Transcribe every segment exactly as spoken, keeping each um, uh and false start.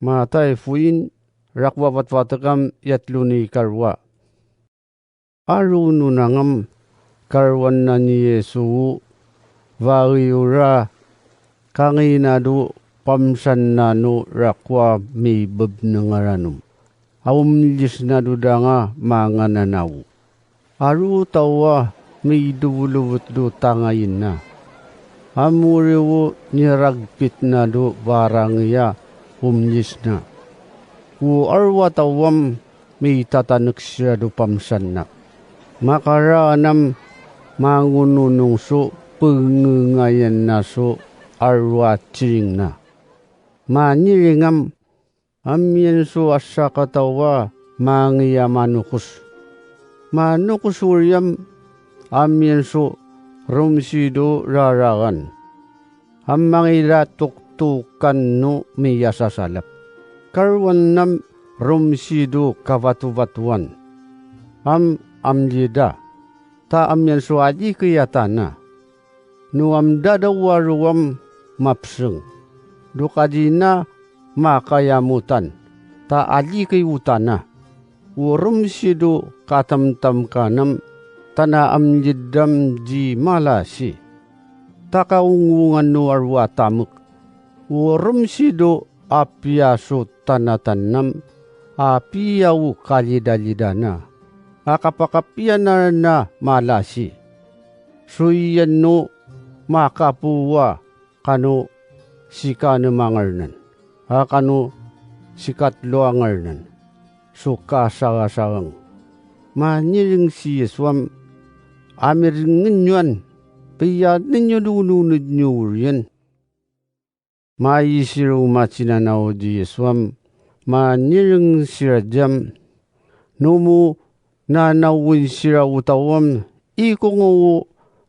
Matay fuin, rakuavatvatekam yatluni karua. Aru nunangam, karuan na ni Yesu, vagiura, kanginadu pamsan nanu rakua mibebnengaranum. Aumlis nadudanga mangananau. Aru tawa miduvuluvutu tangaina. Amuriu niragpit nadu varangia umlisna. U arua tawam mitatanek siradu pamsanna. Makara anam mangununung su pengengayan nasu arua ciringna. Manyiringam amian su asakatawa mangia manukus. Manukus uriam amian su rumsidu raragan. Amangila tuktukan nu miyasasalap. Karuan nam rumsidu kavatuvatuan. Am amljida. Ta amian su aljiki atana. Nu amdadaw aruam mapseng. Dukadina makayamutan. Ta aljiki utana. Urumsidu katamtam kanam tana amljidam dji malasi. Takaungungan nu arua tamek. Urumsidu apia su tanatanam apia u kaljidaljidana. Akapakapian na malasi. Suiyan nu makapua kanu sikanemangernan, a kanu sikatluangernan, su kasangasangang. Manyiring si Yesuam, amirengenyuan, piyanenyu dununenyu urian. Maisiru macinanaw di Yesuam, manyiring siradjam, numu nanawin sira utawam, ikungu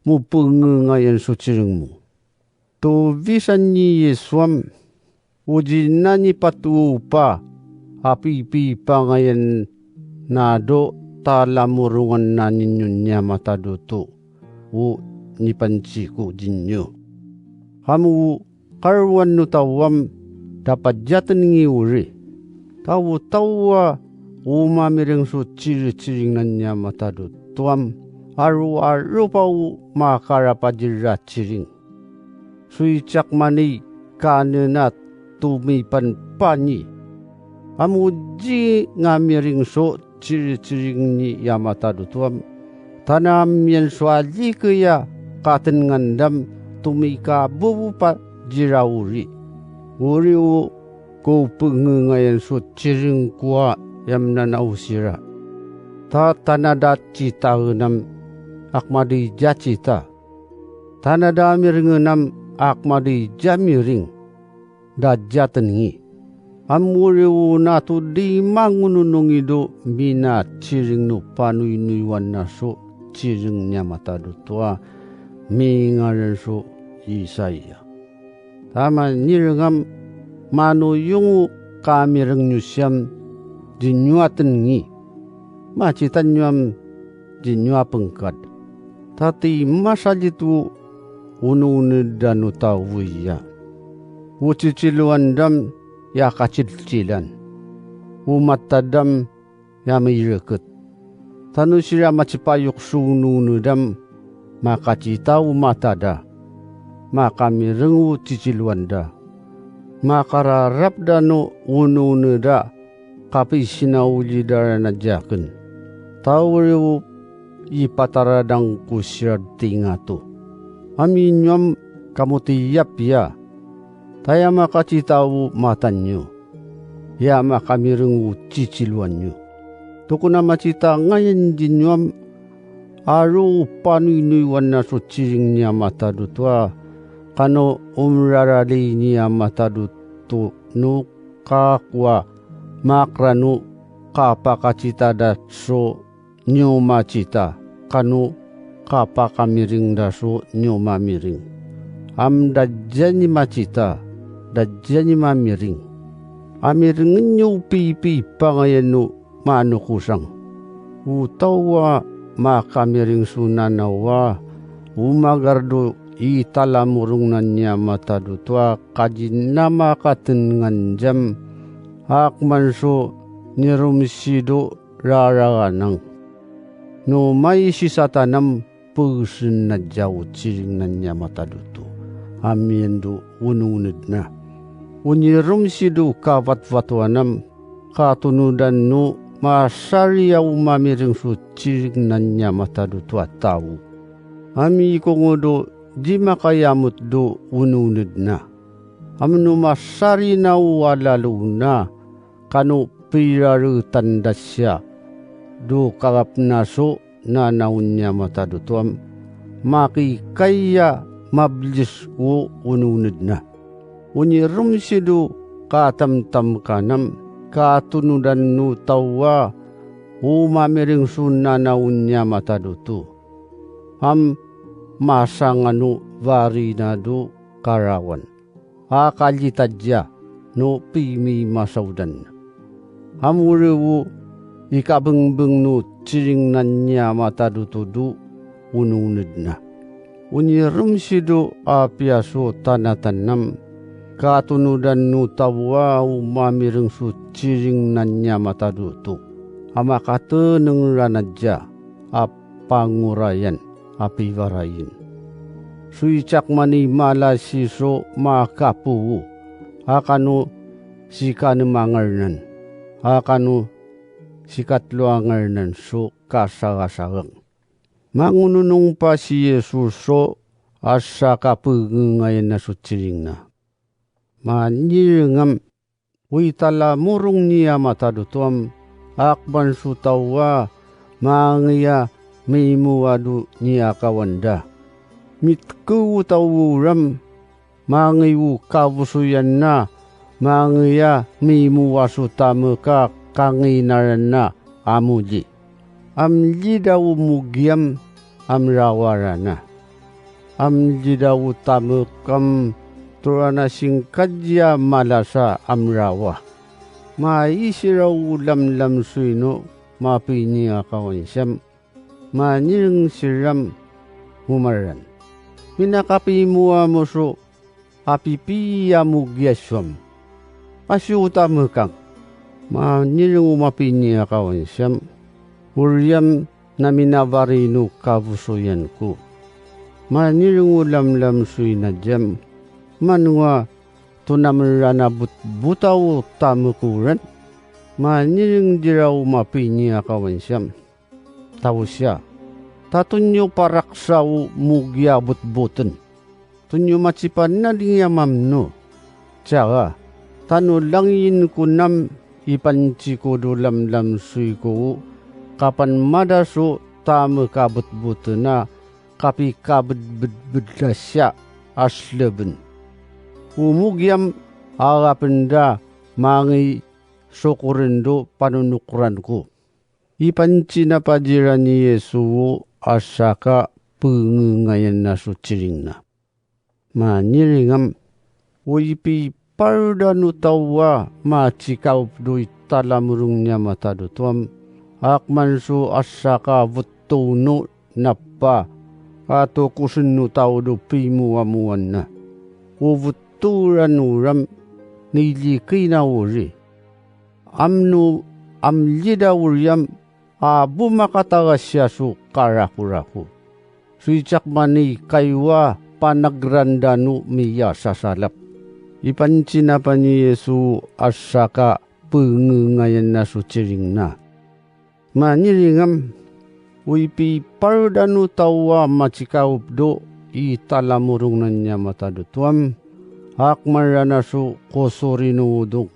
mupengengayan su ciring mu. Tu visan ni Yesuam, ujinani patupa, apipipangayan nado talamurungan naninyu niamatadutu, u nipanciku jinyu. Amu karuan nu tawam dapacateng ngi uri. Tau tawa umamiring su ciriciring nanya matadutuam, aru arupa u makarapajira ciring. Suicak mani kanenat tumipan panyi. Amuji ngamiring su ciriciring ni yamatadutuam. Tanamian su alikeya katenngandam tumikabubu pa jirauri. Uriu ku pengengayan su ciring kua yamnanausira. Ta tanada citaenam akmadija cita. Tanada miringenam akmadija miring. Dajatengi. Amuriu natu dimangununungidu mina ciring nu panuinuiwan nasu ciring nyamatadutua mingaren su Isaya. Tama nirengam manuyungu kamireng nyusiam dinyuatengi. Macitannyuam dinyuapengkad. Tati masaljitu unuunedanu tavuya. Uciciluandam ya kacilcilan. Umatadam ya mireket. Tanu sira macipayuk su unuunedam makacita umatada. Makamirengu ciciluanda. Makararapdanu unuuneda kapisinauljidaran ajaken. Tauriu ipataradang ku sirad tingatu. Aminyuam kamutiyapia. Taya makacitau matanyu. Ya makamirengu ciciluanyu. Tukuna macitangayan dinyuam aru panuinuiwan nasu ciring nia matadutua kanu umrarali nia matadutu nu kakua makranu kapakacitada su nyumacita kanu kapakamiring dasu nyumamiring. Am dajani macita, dajani mamiring. Amiringenyu pipi pangayanu manukusang. Utawa makamiring sunanawa umagardu i talamurung nania matadutua kajinama katengan jam Akman su nirumsidu rararanang. Nu mai sisatanem pesen na djau ciring na nia matadutu. Amin du ununed na. Unirumsidu kavatvatuanem katunudan nu masari a umamiring su ciring na nia matadutu a tau. Ami ikungudu dimakayamut du ununed na. Amnu masari na u alaluna kanu pirarutan dasia du kagapna su nanaun nia matadutuam makikaya mablis u ununed na. Unirumsidu katamtamkanam katunudan nu tawa umamiring su nanaun nia matadutu. Am masanganu varinadu karawan a kaljitadja nu pimimasaudan. Amurevu ikabengbeng nu ciring na nia matadutudu ununed na. Unirumsidu a piasu tanatanam katunudan nu tawa umamireng su ciring na nia matadutu. Amakateneng ranadja a pangurayan a pivarain. Suicak mani malasi su makapuvu, akanu sikanemangernan, akanu sikatluangernan su kasagasagang. Mangununung pa si Yesu su asa kapengengayan na su ciling na. Manyiringam ui talamurung nia matadutuam, akban su tawa mangeya mimuadu nia kawanda. Mitku tawuram mangeyu kavusuyan na mangeya mimuasu tameka kanginaran na amuli. Amljidaw mugiam amrawarana. Amljidaw tamekam turana singkadja malasa amrawa. Maisiraw lamlam suinu mapini a kawansiam. Manyiring siram mumaran. Minakapimua musu a pipiya mugiasuam. Asiu tamekang. Manyiring umapini a kawansiam. Uriam naminavari nu kavusuyan ku. Manyiring ulamlam suinadjam. Manua tunamerana butbutaw tamekuran. Manyiring diraw mapini a kawansiam. Tausia, tatunyu paraksaw mugia butbuten. Tunyu macipanadingi amamnu. Cara, tanu langin kunam ipancikudu lamlam suiku kapan madasu tamekabutbutena kapikabedbedbedasya asleben. Umugiam agapenda mangi sukurendu panunukuranku. Ipancinapadjiran ni Yesu a saka pengengayan a su ciling na. Manyiringam, uipi parda nu tawa macikaup du i talamurung nia matadutuam, akman su a saka vetu nu napa, a tukusen nu tau du pimuamuan na. Uveturan uram niliki na uri. Amnu amljida uriam a bumakatagasia su karakuraku. Suicak mani kaiwa panagranda nu miya sasalap. Ipancinapan ni Yesu a saka pengengayan a su ciling na. Manyiringam, uipi parda nu tawa macikaup du i talamurung na nia matadutuam, akmarana su kusuri nu udung.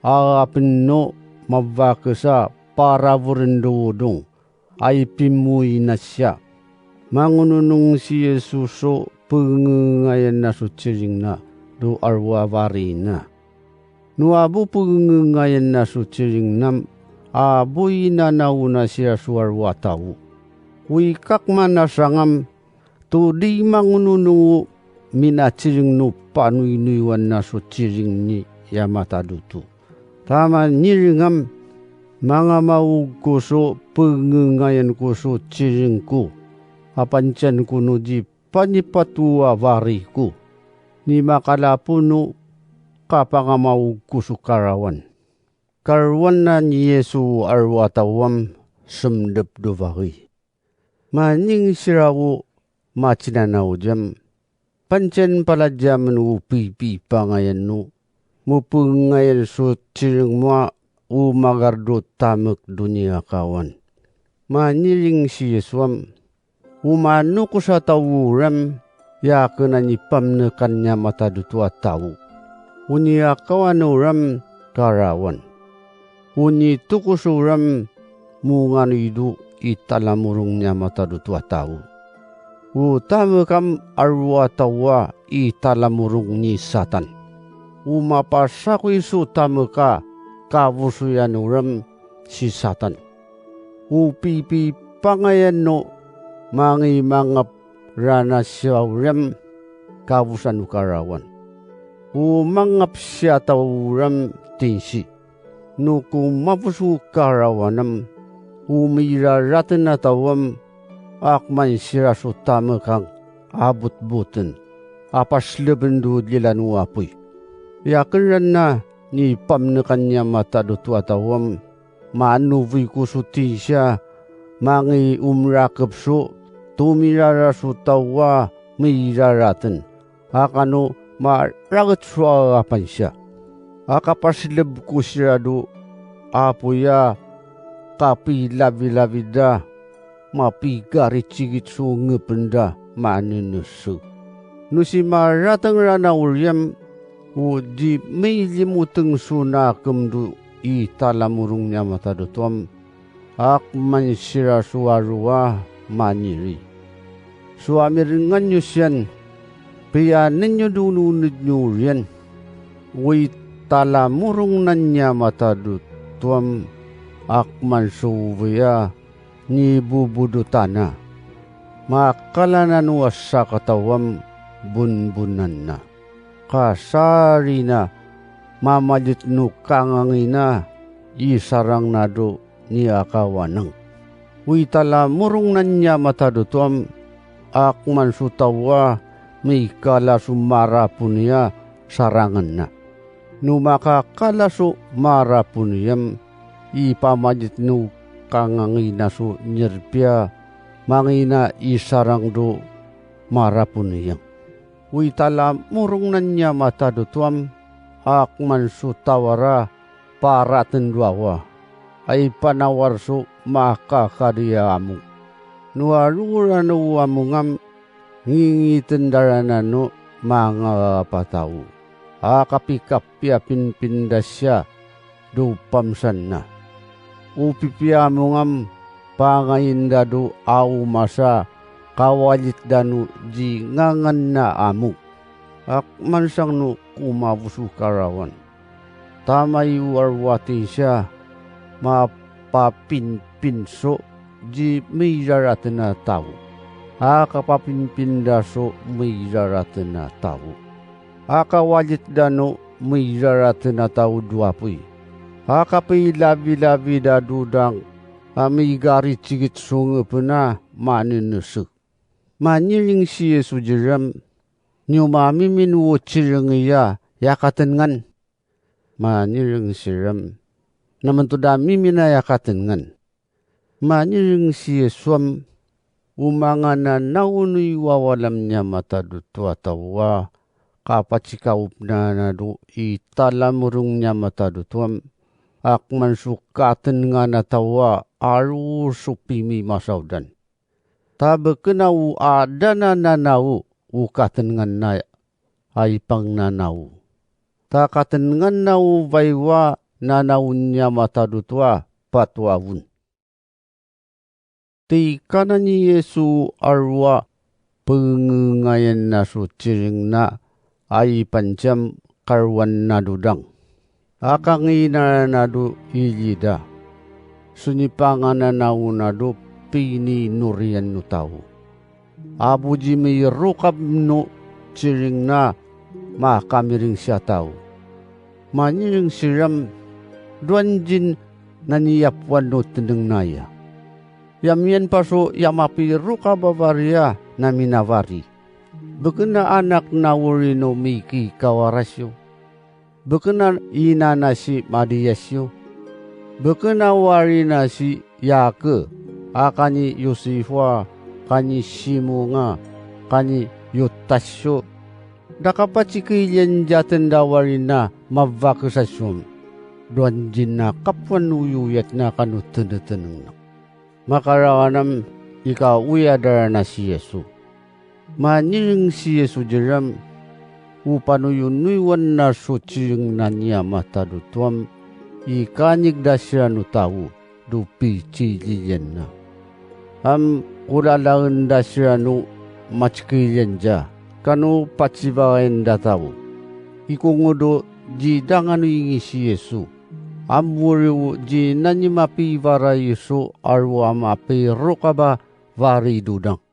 Agapenu mavakesa paravuren du udung a ipimuinasya. Mangununung si Yesu su pengengayan a su ciling na du arwavarina. Nu abu pengengayan a su ciling nam abu inanauna siya su arwatau. Uikak manasangam tu dimangununungu minaciling nu panuinuiwan a su ciling ni yamatadutu. Tamanyiringam mangamaug ku su pengengayan ku su ciling ku. Apancian ku nu ji panipatu a vari ku. Ni makalapunu kapangamaug ku su karawan. Karuanan ni Yesu aru a tawam semdep duvari. Maning siravu macinanaudjam. Pancen paladjamen u pipipangayan nu mupengayan su cireng mua u magardu tamek dunia kawan. Maniring si Yesuam, umanukus a tau uram, yaken a nipamnekan nia matadu tua tau. Unia kawan uram karawan. Unitukus uram munganu idu i talamurung nia matadu tua tau. U tamekam arua taua i talamurung ni Satan. U mapasaku isu tameka kavusuyan uram si Satan. U pipipangayan nu mangimangap rana siaurem kavusan ukarawan. U mangap siatauram tinsi. Nu ku mavus ukarawanem, u miraraten a tauem, akman sirasu tamekang abutbuten, apasleben du lilan u apui. Yaken ran a ni pamnekan nia matadu tua tauem, manuvi ku su tinsia, mangi umrakep su, tumirara su taua miraraten, akanu maraget su a pansia. Aka pasileb ku siradu, apuya kapilavilavida, mapigaricigit su ngependa manenese. Nu si marateng rana uljem, u di milimuteng su na kemdu i talamurung nia matadutuam, akman sira su arua maniri. Su amirengan nyu sian, pianen nyu dununed nyu rian, ui talamurung nan nia matadutuam, akman su uvia, ni bubudutana. Makala nanu a sakatauam bunbunanna. Kasarina mamalit nu kangangina i sarang nadu ni akawaneng. Ui talamurung nan nia matadutuam, akman su taua mikala su marapunia sarangenna. Nu makakala su marapuniem, i pamalit nu kangangina su nyerpia, mangina i sarang du marapuniem. Ui talamurung nan nia matadutuam, akman su tawara paraten duawa, ai panawar su makakadia amu. Nu aruran u amungam, ngingiten darana nu mangapatau, a kapikapia pinpindasia dupamsanna. U pipiamungam pangainda du au masa kawalit danu jinganganna amu. Akmansang nu kumavusu karawan. Tamai u arwatinsia mapapinpin su ji miraraten a tau. Aka papinpinda su miraraten a tau. Aka walit danu miraraten a tau duapui. Aka pilavilavida dudang a migaricigit sungepena manenese. Manyiling si Yesu jerem, niumamimin u cirengiya yakatengan. Manyiling si rem, namen tuda mimin a yakatengan. Manyiling si Yesuam, umangananaw nu i wawalam nia matadutua tawa, kapacikaup nanadu i talamurung nia matadutuam, akman su katengan a tawa, aru su pimi masaudan. Ta beken a u adana nanau u katengan a ipang nanau. Ta katengan a u vaiwa nanau nia matadutua patuavun. Ti kana ni Yesu arua pengengayan na su ciring na a i panciam karuan na dudang. Aka ngina na du ilida. Sunipanganan a una du pininurian nu tau. Abu jimi rukab nu ciring na makamiring sia tau. Manyiring siram duanjin naniyapuan nu tenengnaya. Yamian pasu yamapirukab a varia naminavari. Beken a anak na uri nu miki kawarasiu. Beken a inana si madiyasiu. Beken a warin a si Yake, a kani Yusifu, a kani Simunga, kani Yutasiu, dakapacikilen djaten a warin a mavakesa sun, duanjin a kapuan uyuyat na kanu teneteneng na. Makarawanam ika uya darana si Yesu. Manireng si Yesu jerem, upanuyunuiwan na sucing na nia matadutuam, i kanik dasiranu tau, du picililjen na. Am kulalaen dasiranu macikiljen dja, kanu pacivaen datau. Ikungudu djidanganu ingi si Yesu. Am uriu djinanyimapivarai su aru am apirukaba varidudang.